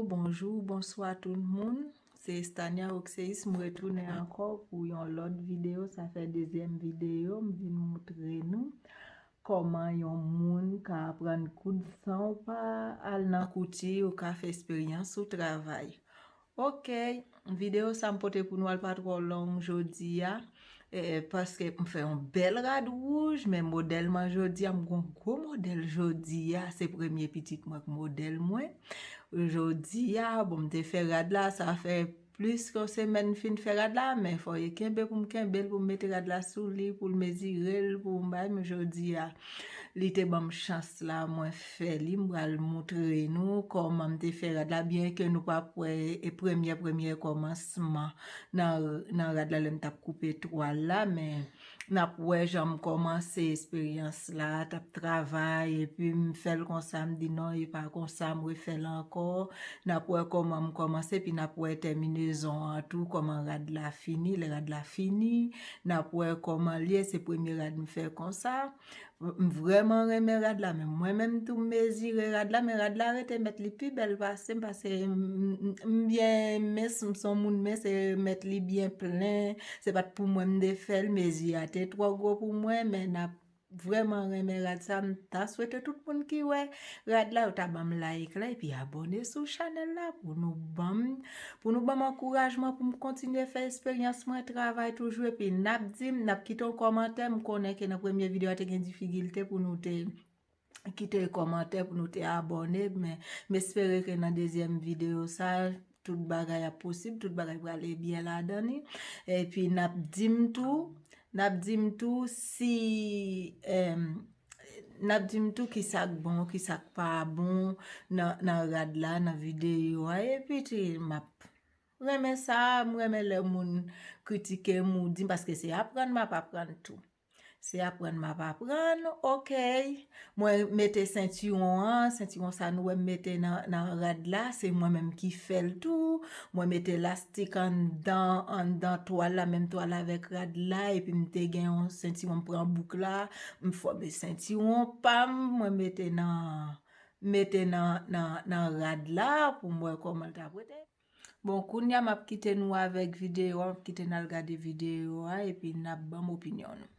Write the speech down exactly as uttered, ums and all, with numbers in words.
Bonjou, bonswa tout moun. Se Estania Oxeis, m retounen ankò pou yon lòt videyo. Sa fè dezyèm videyo, m vin moutre nou kòman yon moun ka aprann koud san w pa al nan kouti, ou ka fè esperyans ou travay. Ok, videyo sa m pote pou nou al pa twò long jodi a, eh, paske m fè yon bèl rad wouj, men modèl mwen jodi a, m gon gwo modèl jodi a, se premye pitit mwen k modèl mwen. Jodi a, bon, m te fè rad la, sa fè plis ke yon semèn m fin fè rad la, men fò e kenbe pou m kenbe l, pou m mete rad la sou li, pou l mezire l, pou m bay, men jodi a, li te ban m chans la, mwen fè li, m pral moutre nou kòman m te fè rad la, byen ke nou p ap wè e premyè, premyè kòmansman nan, nan rad la, lè m t ap koupe twal la, men n ap wè jan m kòmanse esperyans la, t ap travay, epi m fè l konsa, m di non, e pa konsa, m refè l ankò, n ap wè kòman m kòmanse, epi n ap wè tèminezon an tou, kòman rad la fini, lè rad la fini, n ap wè kòman l ye, se premye rad m fè konsa, m vrèman renmen rad la, men mwen menm tou m mezire rad la, men rad la rete mèt li pi bèl pase m, pase m, m, m byen mens, m se yon moun mens, e mèt li byen plen, se pa t pou mwen m te fè l, mezi a te twò gwo pou mwen, men n ap vrèman renmen rad sa, m ta swete tout moun ki wè rad la, yo ta ban m like la, epi abòne sou chanèl la pou nou ban m, pou nou ban m ankourajman pou m kontinye fè esperyans mwen, travay toujou, epi n ap di m, n ap kite yon kòmantè, m konnen ke nan premye videyo a te gen difikilte pou nou te kite kòmantè, pou nou te abòne, men m espere ke nan dezyèm videyo sa, tout bagay ap posib, tout bagay prale byen ladan li. Epi n ap di m tou, n ap di m tou si, em, n ap di m tou ki sa k bon, ki sa k pa bon nan, nan rad la, nan videyo a. Epi ti, m ap renmen sa, m renmen lè moun kritike m ou di m, paske se aprann m ap aprann tou. Se aprann m ap aprann, ok. Mwen mete sentiwon an, sentiwon sa nou wè m mete nan, nan rad la, se mwen menm ki fè l tou. Mwen mete lastik anndan, anndan twal la, menm twal avèk rad la, epi m te gen yon sentiwon, m pran bouk la, m fòme sentiwon pa m, mwen mete nan, mete nan, nan, nan rad la pou m wè kòman l t ap rete. Bon, kounye a m ap kite nou avèk videyo a, m ap kite n al gade videyo a, epi n ap ban m opinyon nou.